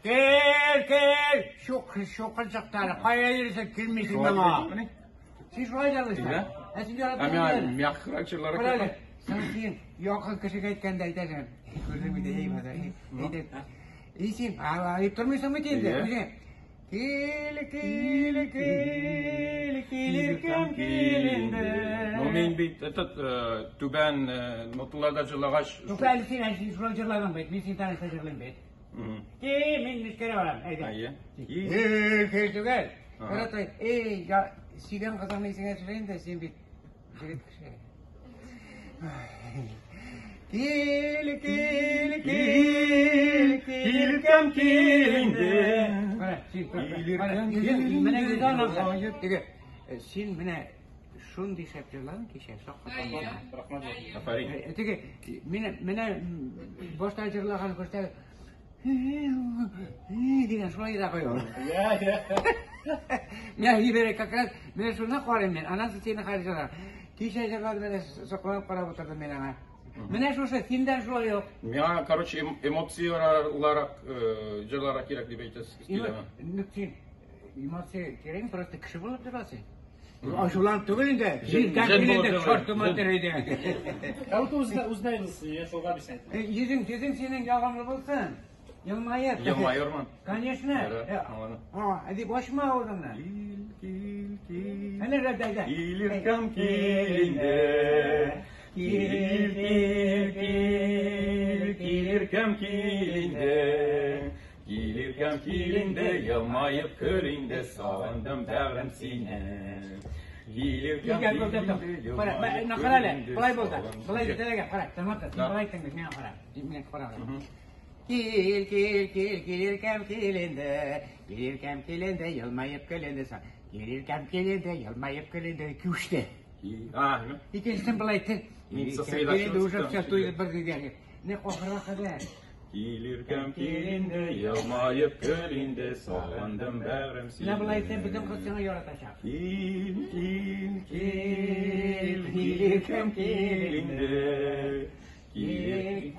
Кил, кил! Шук, шукынчыктар. Кая йөрисең, килмисең миңа. Син шулай җырлыйсың. Әйдә. Ә син Ә яратасың. миңа әле. мягкрак җырларга Кара әле, кирәк. син син якын кешегә әйткәндә әйтәсең. Күрдең бит, эй, базар, эй, әйтә. И син, әйтеп тормыйсың бит инде. Әйе. Үзең. Кил, кил, кил, килеркәм кил инде. Ну мин бит этот түбән ноталарда җырлагач. Тукта әле син, әле син шулай җырладың бит. Мин син танышта җырлыйм бит. Ки, мин мискәрә барам, әйдә. Әйе. Эй, кил түгел. Ага. Кара, эй, я, сөйгән кызыңны исеңә төшер инде, син бит егет кеше. Кил, кил, кил, килкәм кил инде. Кара, син, кара, кара, Килеркәм йөзең, кил менә инде. йөзе анасы. Теге, син менә шундый шәп җырладың кичә, шаккатырдың. Рәхмәт. Афәрин. Теге, менә, менә башта җырлаган күрсә, дигән шулай да куя. Менә җибәрә как раз, менә шуны карыйм мин, аннан соң сине хәзер җырлар. Кичә җырлады, менә сокланып карап утырдым мин аңа. Менә шушы, синдән шулай ук. Миңа, короче, эмоцияларак җырларга кирәк дип әйтәсез киләме? Ну, син эмоция кирәк, просто кеше булып торасың. Ачуланып түгел инде. Җен- Җирдән җен килде, булып җырлый. чортыма терәйде. Ә ут үзенә язылсын, я шуга бисән. Йөзең, йөзең синең ягымлы булсын. Елмаеп. Елмаермын. Конечно. Ярар, аңладым. А, дип ачма авызыңны. Кил, кил, кил. Әнә рәт әйдә. Килеркәм кил инде. Кил, кил, кил, килеркәм кил инде. Килеркәм кил инде, елмаеп көл инде, сагындым бәгърем сине. Килеркәм Килгән кил булды. инде, Кара, елмаеп менә көл кара әле. инде, Болай булды. сагындым Болай сине. дигән, кара. Тыңла, Да. син болай әйттең бит, миңа кара. Миңа кара. Кил, кил, кил, килеркәм кил инде. Килеркәм кил инде, елмаеп көл инде. Килеркәм кил инде, елмаеп көл инде. Күчте. А, ну. Икенчесен болай әйтте. Мин Килеркәм кил сосредоточился инде, уже там. все туйды бер дигән. Не ахырга кадәр. Килеркәм кил инде, елмаеп көл инде, сагындым бәгърем сине. Менә болай әйтсәң, бөтен кыз сине яратачак. Кил, кил, кил, килеркәм кил инде. Килеркәм